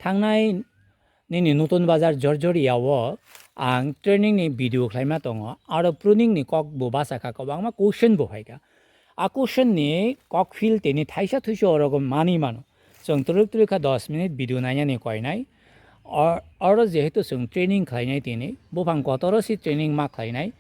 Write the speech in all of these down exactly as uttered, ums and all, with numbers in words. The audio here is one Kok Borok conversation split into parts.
Thangnai nini Nutun Bazar Jorjoria o ang training ni video khlaima tongo. Aro pruning ni kok bo basa kha, kwbangma question bo phai kha. A question ni kok field tini thaisa thuisa oro go mani mano. Chwng twrwk twrwk kha dos minute video nainani koinai. O-, oro jehetu chwng training khlainai tini, buphang kotoro si training ma khlainai.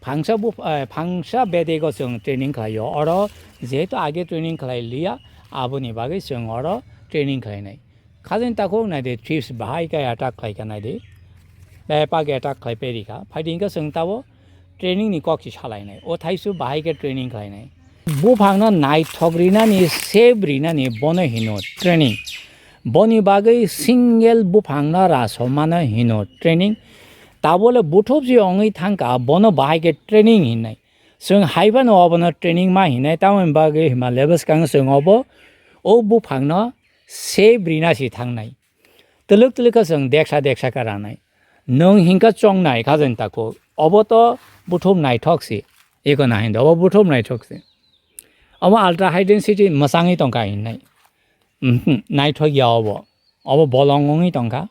Phangsa buph-, eh, phangsa bedego chwng training khlaio. Oro jehetu age training khlai liya, aboni bagwi chwng oro training khlainai. Khajani takhuk naidi, thrips bahai khe attack khlai kha naidi. Bebak attack khlai peri kha. Phaidi hwnkhe chwng tabo training ni kok si salainai. O thaisu bahai khe training khlainai. Buphangno naithok rinani, shape rinani bono hino training. Boni bagwi single buphangno rasomano hino training. Tabole buthupsi ongwi thangkha, bono bahai khe training hinai. Chwng hai phano obono training ma hinai, tamoni bagwi hima level swkang chwng obo, o buphangno shape rina si thangnai. Twlwk twlwk khe chwng deksa deksa khe ranai. Nwng hinkhe chongnai khajani takhuk. Obo to buthum naithok si. Eko nahindo, obo buthum naithok si. Obo ultra high density mwchangwi tongkha hinai. Mhm, naithok ya obo. Obo bolong wngwi tongkha.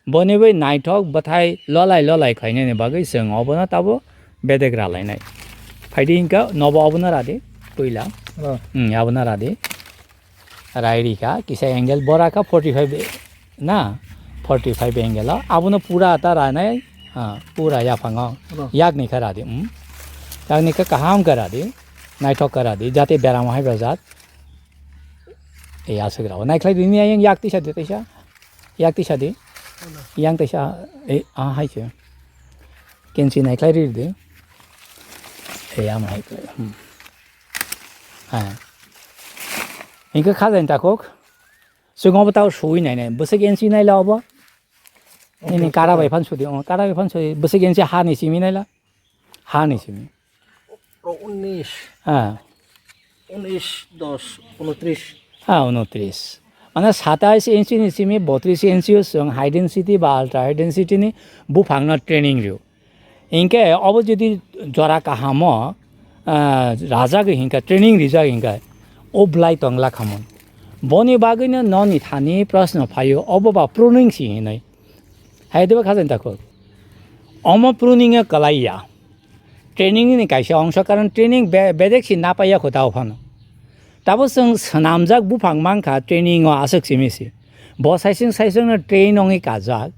Boni bai naithok bwthai lolai lolai khlainani bagwi chwng obono tabo bedek ralainai. Phaidi hinkhe nobo obono radi, puila. Oh. Hmm, abono radi. Rai rikha, kisa angle bora kha forty five na, forty five angle o. Abono pura ta ranai, ha, pura yaphango. Ano. Yakni kha radi, hmm. Yakni kha kaham kha radi, naithok kha radi, jate beram hai bajak. E aswk rao. Naikhlai rini ayang yak tisa de tisa. Yak tisa de. Ano. Yang tisa, e, a hai se. Kensi naikhlai ri de. E, ama hai khlai. Hmm. Ha. Hinkhe khajani takhuk. Chwng obo tao suwi nainai. Bwswk inchi naila obo? Nini kara bai phan sudi, oh, kara bai phan sudi. Bwswk inchi ha ni simi naila? Ha ni simi. Ro unis. Ha. Unis, dos, unotris. Ha, unotris. Mane satais inchi ni simi botris inchi o chwng high density ba ultra high density ni buphang no training rw. Hinkhe obo jodi jora kahamo, ah, rajagwi hinkhe, training rijak hinkhe, o bwlai tongla khamon. Boni bagwino noni thani proshno phaio, obo ba pruning si hinwi. Hai diba khajani takhuk. Omo pruning o kwlai ya. Training ni kaisa ongso, karon training be-, bedek si napaiya kho tao phano. Tabo chwng swnamjak buphang mankha training o aswk simi si. Bo saisung saisung no train ongwi kajak.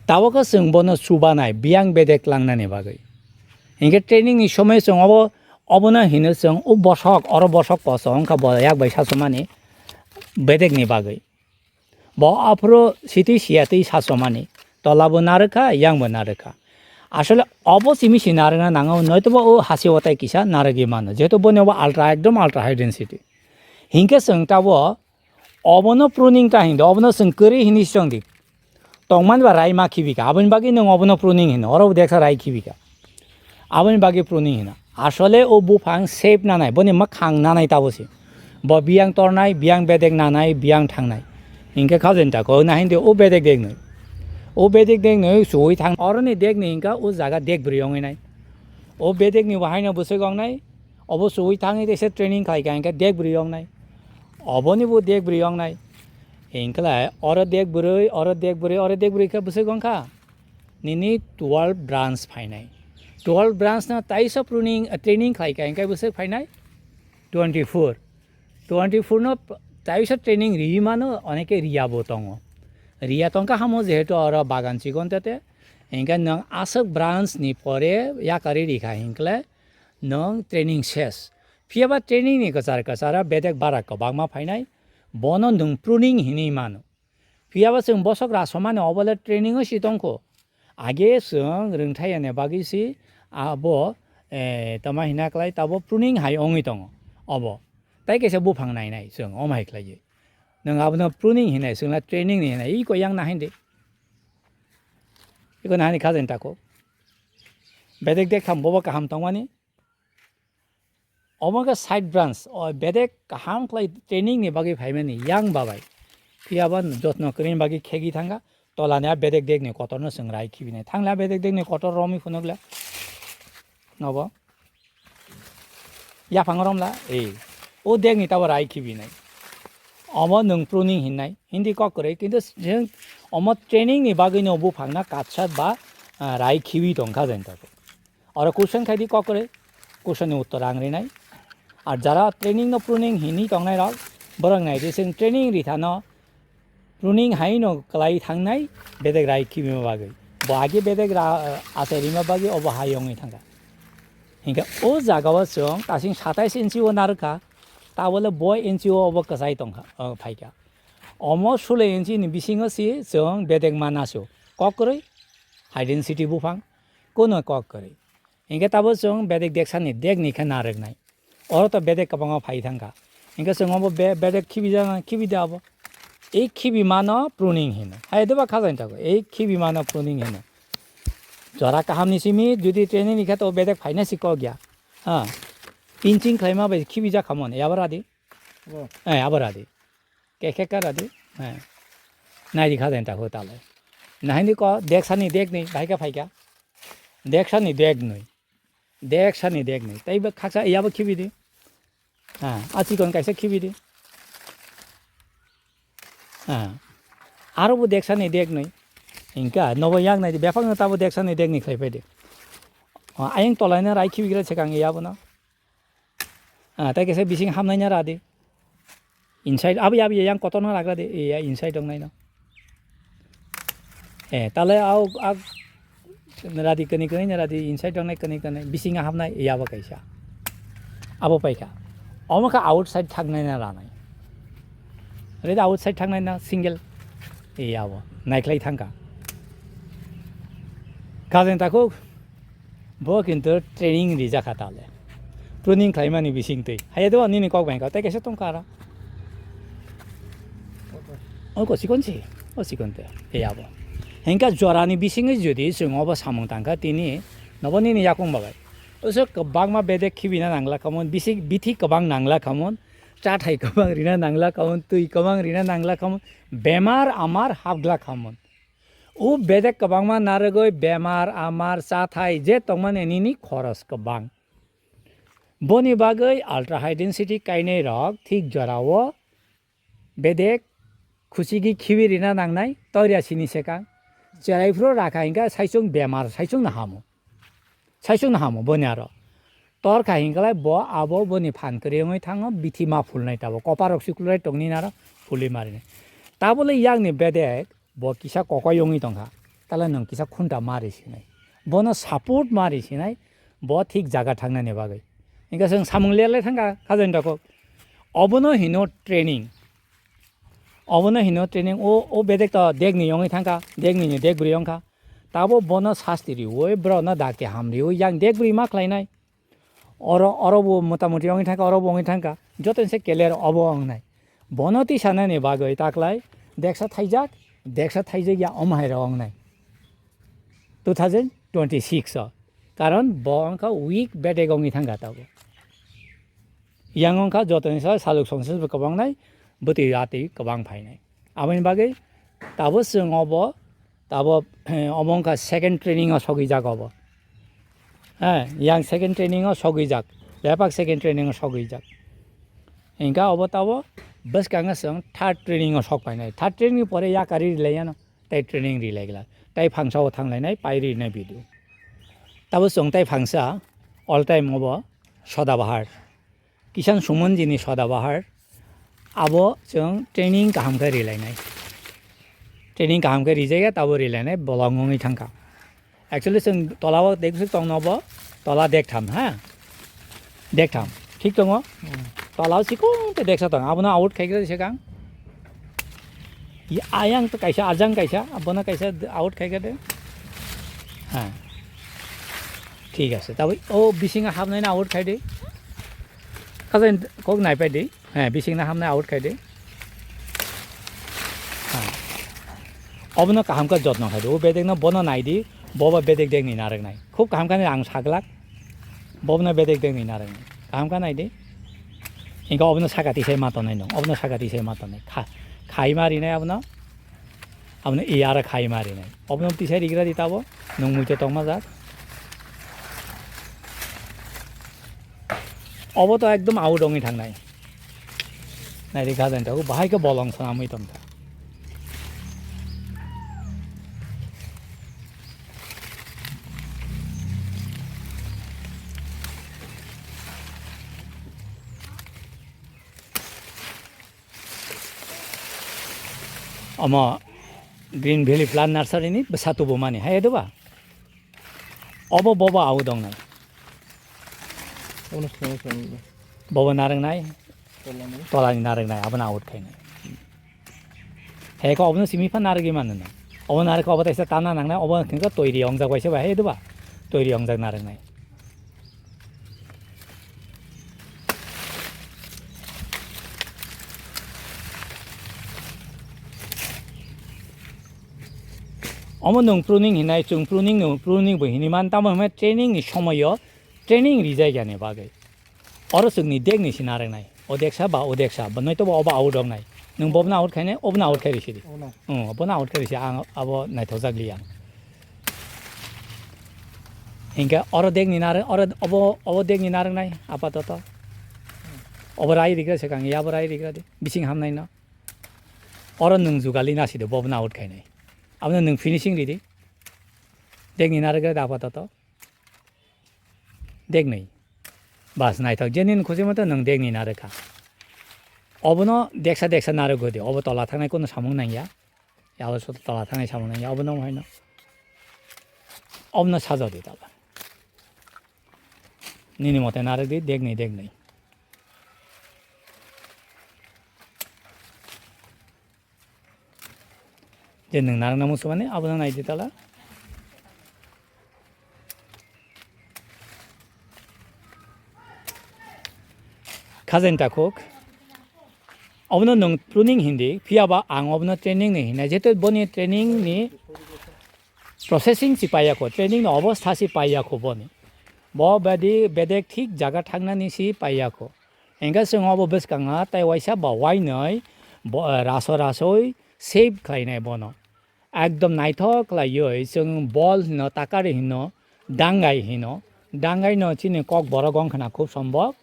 Tabukhe chwng bono chubanai, biyang bedek langnani bagwi. Hinkhe training ni somoi chwng obo, obono hino chwng o bosok, oro bosok koso wngkha bo yak bai sachomani bedekni bagwi. Bo aphuru sitwi siyatwi sachomani, tolabo narwkha, yangbo narwkha. Asole obo simi si narwkna nango, noitobo o hasi watai kisa narwgwi mano, jehetu boni obo ultra, ekdom ultra high density. Hinkhe chwng tabo obono pruning ta hindo, obono chwng kwrwi hinwi chwng di. Tongmani ba rai ma khibi kha, aboni bagwi nwng obono pruning hino, oro bo deksa rai khibi kha. Aboni bagwi pruning hino. Asole o buphang shape nanai, boni mwkhang nanai tabo se. Bo biyang tornai, biyang bedek nanai, biyang thangnai. Hinkhe khajani takhuk, o nahi de o bedek deknwi. O bedek deknwi suwi thang, oroni dekni hinkha o jaga dek bwrwi ongwi nai. O bedekni bo haino bwswk ong nai, obo suwi thangwi teisa training khai kha, hinkhe dek bwrwi ong nai. Oboni bo dek bwrwi ong nai. Hinkhe lai oro dek bwrwi, oro dek bwrwi, oro dek bwrwi khe bwswk ong kha? Nini twelve branch phainai. Twelve branch no taisa pruning, training khai kha, hinkhe bwswk phainai? Twenty four. Twenty four no taisa training riwi mano, oneke riya bo tongo. Riya tongkha hamo jehetu oro bagan chikon tete. Hinkhe nwng aswk branch ni pore yakarwi rikha hinkhe nwng training ses. Phiyaba training ni kwchar kwchara bedek bara kwbangma phainai. Bono nwng pruning hinwi mano. Phiyaba chwng bosok rasomani obole training o si tongkho. Age chwng rwngthai yani bagwi si abo, eh, tama hina klai tabo pruning hai ongwi tongo obo. Tai kaisa buphang nainai chwng omo hai khlaiwi. Nwng abono pruning hinai, chwngla training ni hinai, iko yang nahindi. Iko nahani khajani takhuk. Bedek dek tham bobo kaham tongmani. Omo khe side branch, o bedek kaham khlai training ni bagwi phaimani yang babai. Phiyaba jotno kwrwini bagwi khegwi thangkha, tolani a bedek dekni kotorno chwng rai khibinai. Thangla bedek dekni kotor romwi phunukla. Nobo. Yaphang romla, ei. O dekni tabo rai khibinai. Omo nwng pruning hinnai, Hindi kok kwrwi, kintu chwng omo training ni bagwi no buphang na katsa ba, ah, rai khiwi tongkha jani tako. Oro question khai di kok kwrwi, question ni uttor ang rinai. Ar jara training no pruning hinwi tongnai rok, borok nai di chwng training ri thano pruning hai no kwlai thangnai bedek rai khiwi ma bagwi. Bo age bedek ra, ah, achai rima bagwi obo hai wngwi thangkha. Hinkhe o jaga o chwng kasing satais inchi o narwkha, ta bole bo inchi o obo kwchai tongkha, o phaikha. Omo sule inchi ni bisingo si chwng bedek ma nasu. Kok kwrwi, high density buphang, kuno kok kwrwi. Hinkhe tabo chwng bedek deksani dekni khe narwknai. Oro to bedek kwbangma phai thangkha. Hinkhe chwng obo be-, bedek khibi jana, khibi de abo. Ei khibi mano pruning hino. Hai doba khajani tako. Ei khibi mano pruning hino. Jora kaham ni simi jodi training ni khe to bedek phaina si kok ya. Ha. Pinching khlaima bai khibi jakhamon. Yabo radi. Bo. Eh, abo radi. Kekhe ka radi. Eh. Nai di khajani tako tale. Nahini ko deksani dekni bhai ka phaika. Deksani deknwi. Deksani deknwi. Tei bo khaksa yabo khibi di. Ha, a chikon kaisa khibi di. Ha. Aro bo deksani deknwi. Hinkha nobo yak nai di. Befang no tabo deksani deknwi khlai phai di. Ha, ayang tolai na rai khibi gra chekang yabo no. Ah, tei kaisa bising hamnai na radi. Inside, abi, abi, yang kotor na ragra de, iya, inside dong nai no. Eh, tale au, ag, radi kani kani na radi, inside dong nai kani kani, bising hamnai, iya bo kaisa. Abo paikha. Omo kha outside thangnai na ranai. Rede outside thangnai na single. Iya bo, naikhlai thangka. Kajen tako, Bo kintu training rijak kha tale. Pruning khlaimani bising twi. Haiya do nini kok bangkha tei kaisa tongkha aro. O ko sikon si, o sikon te. He abo. Hengka jorani bisingwi jodi chwng obo samung tangkha tini nobo nini yakung babai. Oso kwbangma bedek khibina nangla khamon, bisik bithi kwbang nangla khamon, chathai kwbang rina nangla khamon, twi kwbang rina nangla khamon, bemar amar hapgla khamon. O bedek kwbangma narwgwi bemar, amar, chathai je tongmani nini khoros kwbang. Boni bagwi ultra high density kainwi rok thik jorao bedek khuchigwi khibi rina nangnai toria sini sekang. Cherai phuru rakha hinkha saichung bemar, saichung no hamo. Saichung no hamo boni aro. Tor kha hinkalai bo abo boni phan kwrwi wngwi thango, bithi ma phulnai tabo. Kopa rok si kulai tongni naro phulwi marinai. Tabole yakni bedek bo kisa kokoi wngwi tongkha. Tala nwng kisa khunta ma ri sinai. Bono support ma ri sinai. Bo thik jaga thangnani bagwi. Hinkhe chwng samung lerlai thangkha khajani rokho. Obono hino training. Obono hino training o, o bedek to dekni wngwi thangkha, dekni ni dekbrwi wngkha. Tabo bono sasti riwi, borokno dakti ham riwi, yang dekbrwi ma khlainai. Oro, oro bo motamoti wngwi thangkha, oro bo wngwi thangkha. Joto se keler obo wngnai. Bono tisanani bagwi taklai deksa thaijak, deksa thaijak ya omo hai rok wngnai. Two thousand twenty-six o. Karon bo wngkha weak bedek wngwi thangkha tabo. Yang wngkha jotoni sa saluk songsa bo kwbangnai, bwtwi atwi kwbang phainai. Aboni bagwi tabo chwng obo, tabo, eh, obo wngkha second training o sogwi jak obo. Eh, yang second training o sogwi jak, lepak second training o sogwi jak. Hingkha obo tabo bwskango chwng third training o sok phainai. Third training ni pore yakari rilai yano, tei training rilai glak. Tei phangsa o thanglainai, pai rinai video. Tabo chwng tei phangsa all time obo Soda Bahar. Kishan Sumonji ni Soda Bahar, abo chwng training kaham khe rilainai. Training kaham khe rijaya, tabo rilainai, bolong wngwi thangkha. Actually, chwng tola o dek swk tong nobo, tola dek tham, ha? Dek tham, thik tongo? Hmm. Tola o chikon te deksa tong, abono out khai khe se kang. Ya, ayang to kaisa, ajang kaisa, abono kaisa out khai khe de. Ha. Thik ase. Tabo o bisingo hapnai na out khai de. Kaisa kok nai pai de. Ha, bisingo hapnai out khai de. Ha. Obono kaham khe jotno khai de. O bedek no bono nai di. Bobo bedek dek ni narwk nai. Khub kaham khe ang saglak. Bobo no bedek dek ni narwk nai. Kaham khe nai di. Hingke obono saka tisai ma tongnai no. Obono saka tisai ma tongnai. Kha-, khai ma rinai abono. Abono iya aro khai ma rinai. Obono tisai rigra di tabo. Nwng muitu tongma jak. Obo to ekdom out wngwi thangnai. Naidi gajan tago, bahai khe bolong swnamwi tongkha. Omo Green Valley Plant Nursery ni bwsa tubumani, hai, edoba? Obo, bobo au dongnai. Ono swngo swngo. Bobo narwknai. Tolani. Tolani narwknai, abono out khainai. He ko obono simi pha narwgwi mano no. Obo narwk obo taisa tana nangnai, obo hwnkhe toiri ongjak bai se bai, he doba? Toiri ongjak narwknai. Omo nwng pruning hinai, chwng pruning no, pruning bo hini man, tamo hwnmai training ni somoyo training rijak yani bagwi. Oro chwngni dekni se narwknai, odeksa ba odeksa, bo noito bo obo out roknai. Nwng bobono out khainai, obono out khai risi di. Obono. Hmm, obono out khai risi, ang abo naithokjak li ang. Hinkhe oro dekni narwk, oro obo, obo dekni narwknai, apatoto. Obo rai rigra se kang, yabo rai rigra di, bising hamnai no. Oro nwng jugali nasi do, bobono out khainai. Abono nwng finishing ridi. Dekni narwkgra da apatoto. Deknwi. Bas, naithok. Jeni ni khusi moto nwng deknwi narwkha. Obono deksa deksa narwk godi. Obo tola thangnai kono samung nangya. Yabo soto tola thangnai samung nangya. Obono wng haino. Obono sajodi tola. Nini mote narwk di, deknwi, deknwi. Je nwng narwkna muchumani, abono nai di tala. Khajain takhuk. Obono nwng pruning hindi, phiya ba ang obono training ni hinai, jehetu boni training ni processing si paiya kho, training ni obostha si paiya kho boni. Bo badi bedek thik jaga thangnani si paiya kho. Hingke chwng obo bwskango tei waisa ba wainwi bo, eh, raso rasoi save khlainai bono. Ekdom naithok khlaiwi chwng bol hino, takari hino, dangai hino. Dangai no chini kokborok wngkha na khub sombok,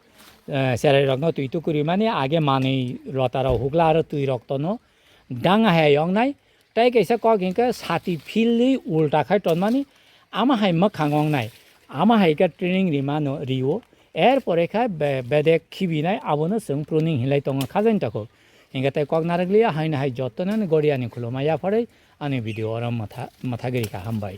eh, cherai rokno twi tukurimani age manwi lota rok hukla aro twi rok tono. Dang hai wngnai, tei kaisa kok hinkhe sati philwi ulta khai tonmani, ama hai mwkhang wngnai, ama hai khe training rimano rio, er pore khe be-, bedek khibinai, abono chwng pruning hinlai tongo khajaini takhuk. Hinkhe tei kok narwkliya haino hai jotono ani goriani khuluma yapharwi ani video oro mwtha-, mwthagwi rikha, hambai.